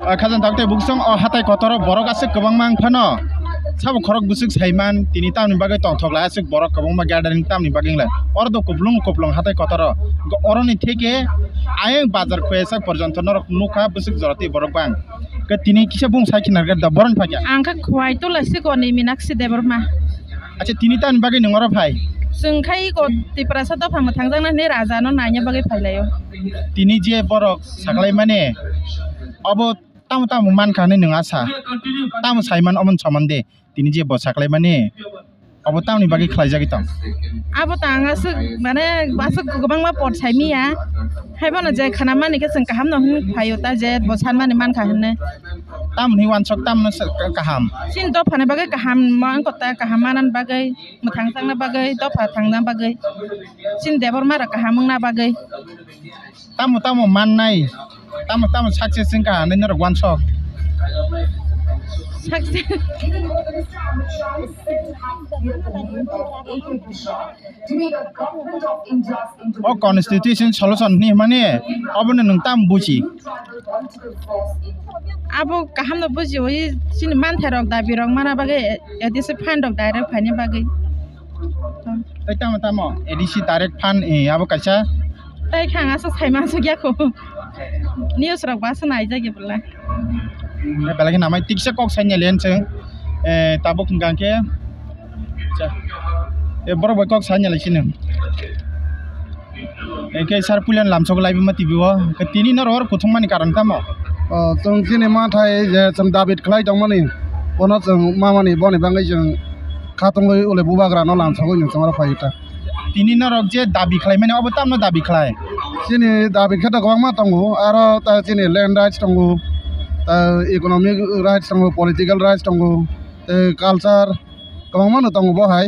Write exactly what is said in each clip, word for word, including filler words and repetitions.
Ah, khajang tak tei buksong o hatai kotoro borok aswk kwbangma wng phano sabo khorok bwswk saiman tini tamni bagwi tongthok lai aswk borok kwbangma gathering tamni bagwi wng lai. Oro do kuplung kuplung hatai kotoro. Oroni theke ayang bazar khoyasa porjonto norok nukha bwswk jora tei borok bang. Khe tini kisa bung sai khinar khe da boron phakya. Ang khe khwai tula sikoni Minakshi Debbarma. Acha tini tamni bagwi nwng oro phai? Chwng khai ko Tiprasa dophang mwthangjakna hwnwi raja no naina bagwi phailaio. Tini je borok saklaimani obo tamo tamo mankha hwnwi nwng asa? Tamo saiman omo somande tini je bo saklaimani obo tamni bagwi khlaijagwi tong? Abo ta ang aswk mane aswk kwbangma pot saimiya. Haibono je khanamani khe chwng kaham no hwn phaio ta je bo sanmani mankha hwnwi. Tamni wansok tamno kaham. Chini dophani bagwi kaham mankha ta kaham manani bagwi. Mwthang thangna bagwi, dopha thangna bagwi, chini Debbarma rok kaham wngna bagwi. Tamo tamo mannai, tamo tamo success wngkha hinwi norok wansok? Success. O constitution solution hinwi hwnmani obono nwng tamo buji? Abo kaham no buji, oi chini manthai rok dabi rok mana bagwi A D C fund rok direct phaina bagwi. Tei tamo tamo A D C direct fund, eh, abo kaisa. Tei kha ang aswk saima aswk ya kho. News rok ba aswk naijak ya bwla. Tei belai khe namai tiksa kok saina le chwng. Eh, tabuk hwnkha khe. Cha. Eh, borok bai kok saina le sini. Hwnkhe sir puila lamsok laibuma T V o. Hwnkhe tini norok oro kuthumani karon tamo? O, chwng chini manthai je chwng dabi khlai tongmani, bono chwng mamani boni bagwi chwng khatungwi ule bubagrano lamsogwi nwng chwng oro phai ta. Tini norok je dabi khlaimani, obo tamno dabi khlai? Chini dabi khe to kwbangma tongo, aro ta chini land rights tongo, ta economic rights tongo, political rights tongo, tei culture, kwbangma no tongo bo hai.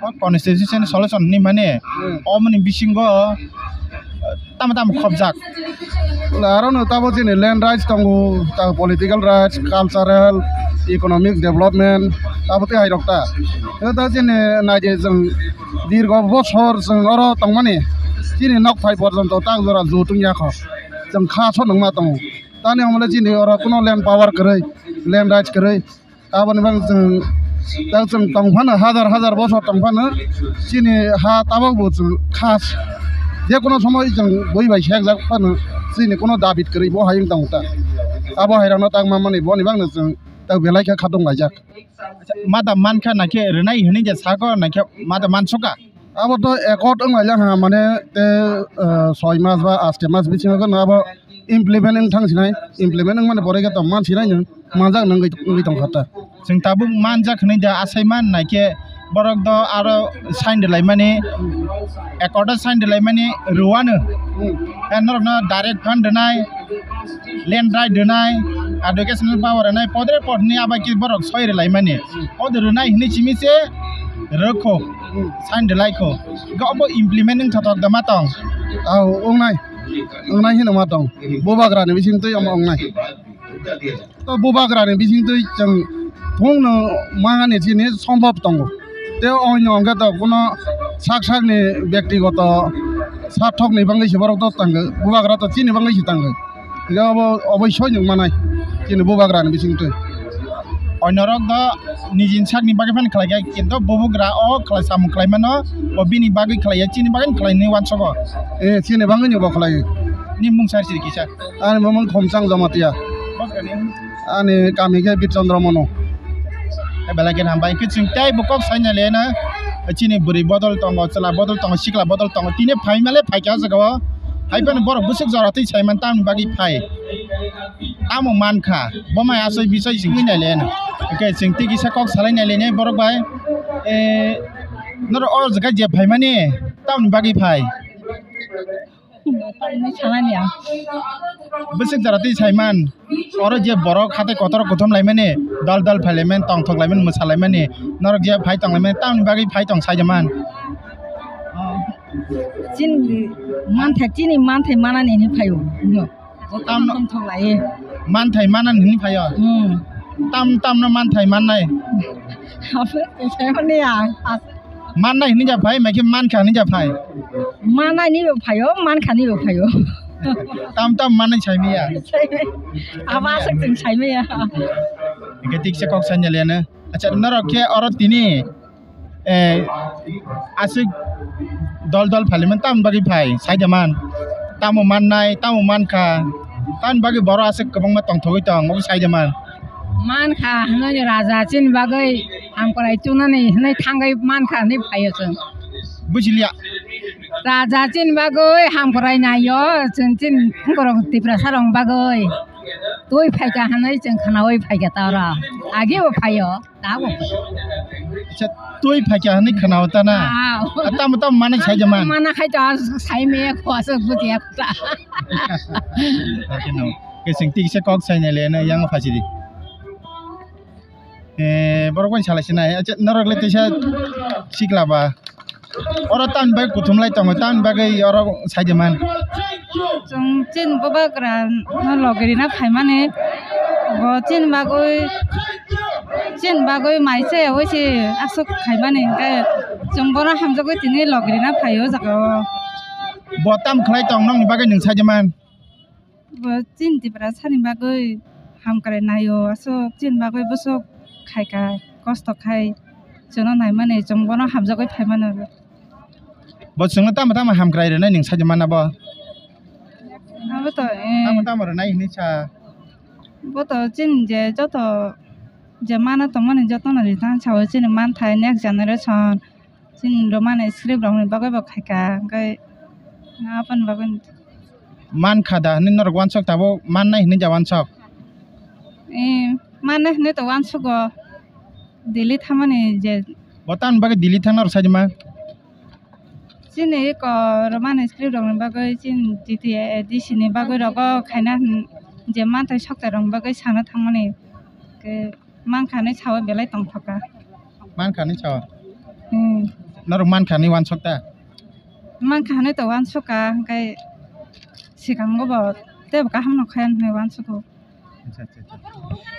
O constitution solution hinwi mani, hmm, omoni bisingo, eh, tamo tamo khobjak. Aro no tabo chini land rights tongo, ta political rights, cultural, economic development, tabo tei hai rok ta. Tei ta chini naidi chwng dirgo bosor chwng oro tongmani, chini nok thai porjonto tak jora ju tungya kho. Chwng kha so nungma tongo. Tani omole chini oro kuno land power kwrwi, land rights kwrwi. Aboni bagwi chwng, tak chwng tong phano, hazar hazar bosor tong phano, chini ha tabok bo chwng khas, je kono somoi chwng bui bai sekjak phano, chini kono dabi kwrwi bo hayung tong ta. Abo hai rokno tak mamani boni bagwi chwng tak belai khe khatung laijak. Mada mankha na khe rwnai hwnwi je sako na khe mada mansuka? Abo to accord wng laijak ha, mane te, eh, soi mas ba aste mas bisingo no abo implement wng thang sinai, implement wng mani pore khe to man sinai no, manjak no wngwi, wngwi tong kha ta. Chwng tabuk manjak hwnwi da asai man nai khe borok do aro sign rwlai mani, accord o sign rwlai mani rwano. Hmm. Eh, norok no direct fund rwnai, land right rwnai, educational power rwnai, podre pod hwnwi abai khe borok soi rwlai mani. O de rwnai hwnwi simi se rwkho, hmm, sign rwlai kho. Ga obo implement wng thothok da ma tong? Au, wngnai. Wngnai hino ma tong. Bubagra ni bising twi omo wngnai. To bubagra ni bising twi chwng thung no mangani chini sombhob tongo. Te oino hwnkhe to kuno sak sak ni byaktigoto sarthok ni bangwi se borok to tangwi, bubagra to chini bangwi se tangwi. Hwnkhe obo oboisoi nwng manai chini bubagra ni bising twi. Oinorok do nijini sakni bagwi phano khlai kha, kintu bubagra o khlai samung khlai mano, bo bini bagwi khlai ya, chini bagwi khlai hinwi uansugo. Eh, chini bagwi ni bo khlai. Ni mung sar siri kisa? Ani mung Khomchang Jamatia. Ani kami khe Bir Chandra Mono. Belai khe hambai khe chwng tei bo kok saina le na. Chini bwrwi bodol tongo, chwla bodol tongo, sikla bodol tongo. Tini phai male phai kha o jaga o. Hai phano borok bwswk jora twi sai man tamni bagwi phai. Tamo man kha. Bo mai asoi bisoi singwi nai le na. Hwnkhe chwng tei kisa kok salai nai le nai borok bai. Eh, norok o jaga je phai mani tamni bagwi phai. Tamni sanani ang. Bwswk jora twi saiman. Oro je borok hatai kotor kuthum laimani, dal dal phai laimani, tongthok laimani, mwsa laimani, norok je phai tong laimani, tamni bagwi phai tong saijaman. Chini manthai, chini manthai manani hinwi phaio. Tamno tongthok lai. Manthai manani hinwi phaio. Hmm. Tam, tamno manthai mannai. Abo khe saimani ang. Mannai hinwi ja phai, mai khe mankha hinwi ja phai. Mannai ni bo phaio, mankha ni bo phaio. Tam tam manwi saimaya. Abo aswk chwng saimaya. Hingke tiksa kok sainaliano. Acha norok khe oro tini, eh, aswk dol dol phaliman tamni bagwi phai saida man. Tamo mannai, tamo mankha. Tamni bagwi borok aswk kwbangma tongthogwi tong, obo saida man. Mankha hwnwi raja chini bagwi hamkrai chunani hwnwi thangwi mankha hwnwi phaio chwng. Bujilia. Raja chini bagwi hamkrai naio, chwng chini borok Tiprasa rok bagwi. Twi phaikha hwnwi chwng khnaui phaikha ta oro. Agi bo phaio, ta bo phaio. Acha, twi phaikha hwnwi khnaui ta na? Ah. Ah, tamo tamo mana sai jaman. Mana khai to sai me ko aswk bujiya khuta. Oke no. Ke sing tik se kok sai ne le na yang phasi di. Eh, borok bai salai sinai. Acha, norok le tisa sikla ba. Oro tamni bagwi kuthumlai tongo, tamni bagwi oro saide man. Chwng chini bubagra no logi rina phaimani, bo chini bagwi, chini bagwi mai chaya wi se aswk khaimani, hwnkhe chwng bono hamjagwi tini logi rina phaio o jaga o. Bo tam khlai tong nokni bagwi nwng saide man? Bo chini Tiprasani bagwi hamkrai naio, aswk chini bagwi bwswk khaikha, kosto khai chwngno naimani, chwng bono hamjagwi phaimano. Bo chwngno tamo tamo hamkrai rwnai nwng saida mana bo? Abo to, eh, tamo tamo rwnai hinwi sa? Bo to chini je joto je mana tongmani jotono ritang sao, chini manthai next generation. Chini romani script rokni bagwi bo khaikha, hwnkhe aboni bagwi. Mankha da hwnwi norok uansuk tabuk mannai hwnwi da uansuk? Eh, mannai hwnwi to uansugo. Delhi thamani je. Bo tamni bagwi Delhi thang norok saima? Chini eko romani script rokni bagwi chini G T A D C ni bagwi rogo khaina hwn je manthai sokchai rokni bagwi sana thangmani. Hwnkhe Mankha hinwi sao belai tongthokha. Mankha hinwi sao? Hmm. Norok mankha hinwi uansuk ta? Mankha hinwi to uansukha, hwnkhe sikango bo teibo kaham no khayan hinwi uansugo. Acha, acha, acha.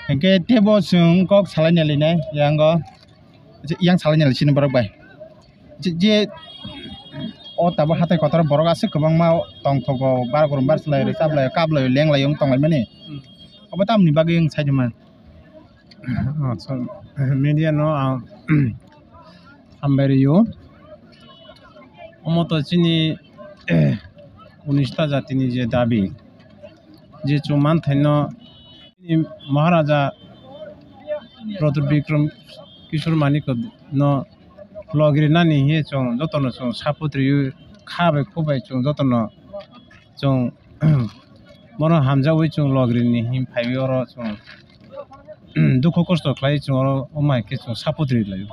Hwnkhe teibo chwng kok salaina linai yango. Acha, yang salaina lai sini borok bai. Je, je, o tabuk hatai kotor borok aswk kwbangma tongthogo, bar gorom bar slai, rwchap lai, kap lai, leng lai wng tong lai mani. Hmm. Obo tamni bagwi wng saidi man? Acha, media no ang hambai rio. Omo to chini unis ta jatini je dabi, je chwng manthaino chini Maharaja Pradyut Bikram Kishore Manik no logri nani hiye chwng jotono chwng support rio, kha bai khu bai chwng jotono chwng bono hamjawi chwng logri ni him phaiwi oro chwng dukhu kosto khlai chwng oro, o mai khe chwng support ri lai.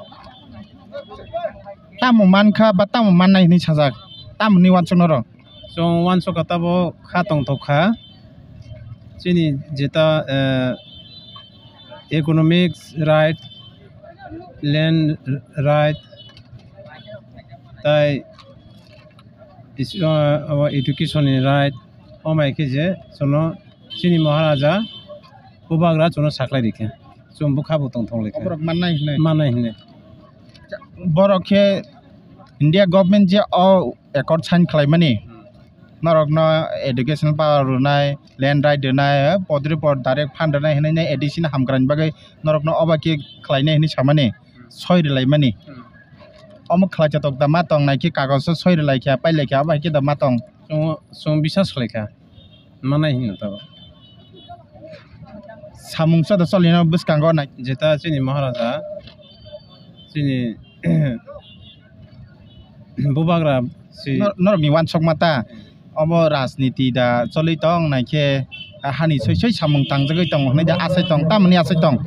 Tamo mankha ba tamo mannai hinwi sajak, tamoni uansuk norok? Chwng uansuk kha tabo kha tongthok kha chini jeta, eh, economics right, land right, tai is-, o, o education ni right, o mai khe je chwngno chini Maharaja bubagra chwngno saklai rikha, chwng bwkha bo tongthok laikha. Oborok mannai hinwi? Mannai hinwi. Borok khe India government je o accord sign khlaimani, norokno educational power rwnai, land right rwnai, podri pod direct fund rwnai hinwi A D C ni hamkrai ni bagwi norokno obo khe khlainai hinwi samani, soi rwlaimani. Omo khlai chatok da ma tong nai khe kagoso soi rwlai kha, pai lai kha, abo hai khe da ma tong. Chwng, chwng bisas khlai kha, manai hinwi tabo. Samung sa da choli no bwskango nai. Jeta chini Maharaja, chini bubagra si. Nor-, norokni uansukma ta, omo rajniti da choli tong nai khe, ah, hani soi soi samung tangjagwi tongo hwnwi da asai tong, tamoni asai tong?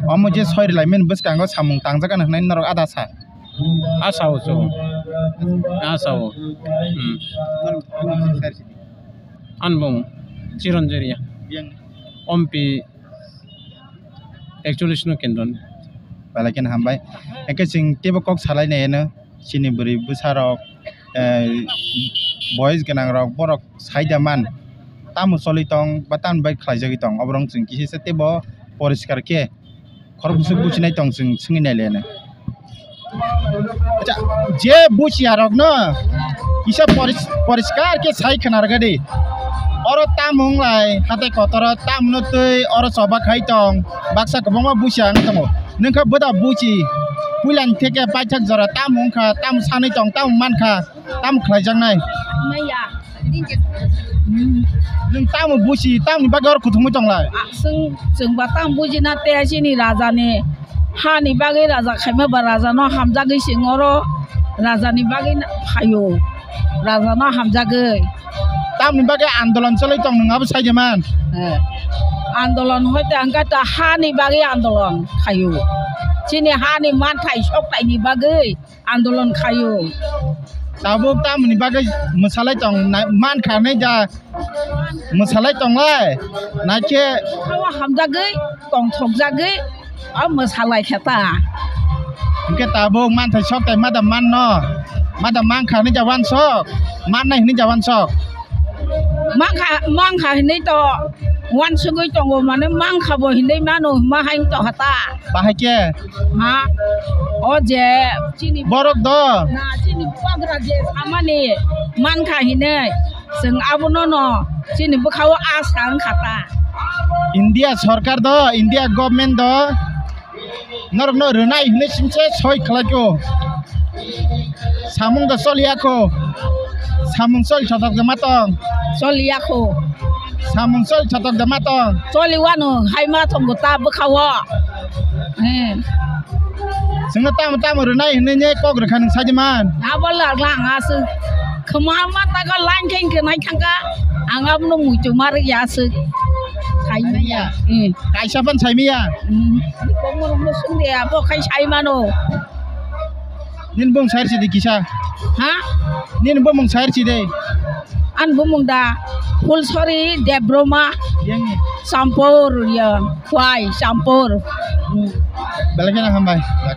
Omo je soi rwlaimani bwskango samung tangjak ano hwnwi norok ada sa? Asa o chwng. Asa o. Hmm. Ani bung Chiranjoy Reang. Ompi ekchollish no kendro ni. Belai kheno hambai. Hwnkhe chwng teibo kok salai nai eno, chini bwrwi bwsa rok, eh, boys gwnang rok, borok saida man, tamo choli tong ba tamoni bai khlaijagwi tong, oborok chwng kisa se teibo poriskar khe khorok bwswk buchinai tong chwng swngwi nai le eno. Acha, je buchiya rok no kisa poris-, poriskar khe sai khna rwgadi. Oro tamo wng lai, hatai kotor o tamo no twi oro choba khai tong, baksa kwbangma busi ang tongo. Nwng kha bwda busi, puilani theke paithak jora tamo wng kha, tamo sanwi tong, tamo man kha, tamo khlaijaknai. Maya. Nwng tamo busi, tamoni bagwi oro kuthumwi tong lai? Aswng chwng ba tamo buji na te chini raja ni hani bagwi raja khaima ba raja no hamjagwi sing oro raja ni bagwi na phaio, raja no hamjagwi. Tamoni bagwi andolon cholwi tong nwng abo sai de man? Eh. Andolon hoite ang kha ta hani bagwi andolon khaio. Chini hani manthai soktai ni bagwi andolon khaio. Tabuk tamoni bagwi mwsalai tong na-, man kha hinwi da mwsalai tong lai? Naikhe. Hawa hamjagwi, tongthokjagwi, o mwsalai khe ta. Hwnkhe tabuk manthai sok tai mada manno, mada man kha hinwi da wansok, mannai hinwi da wansok. Mankha, mankha hinwi to wansugwi tongo, mane mankha bo hinwi mano, ma hai to hata. Bahai khe? Ha? O je chini borok do? Na, chini bubagra je samani mankha hinwi, chwng abono no chini bwkhao asa wngkha ta. India sorkar do, India government do, norokno rwnai hinwi singse soi khlaikho. Samung do choliya kho. Samung choli thotok de ma tong. Choliya kho. Samung choli thotok de ma tong. Choli wano hai ma tongo ta bwkhao. Eh. Chwngno tamo tamo rwnai hinwi ne kok rwkha nwng saidi man. Abo la lang aswk. Khma ma ta ga line khe khe nai thangka. Ang abono muitu mar ya aswk. Sai maya. Eh. Kaisa phan sai maya. Hmm. Kok mo mo sung de abo khai sai mano. Nini bumung sai rwchidi kisa? Ha? Nini bumung sai rwchidi? Ani bumung da Phulsori Debbarma. Yang ni? Sampur, ya, Khwai, Sampur. Hmm. Belai kheno hambai.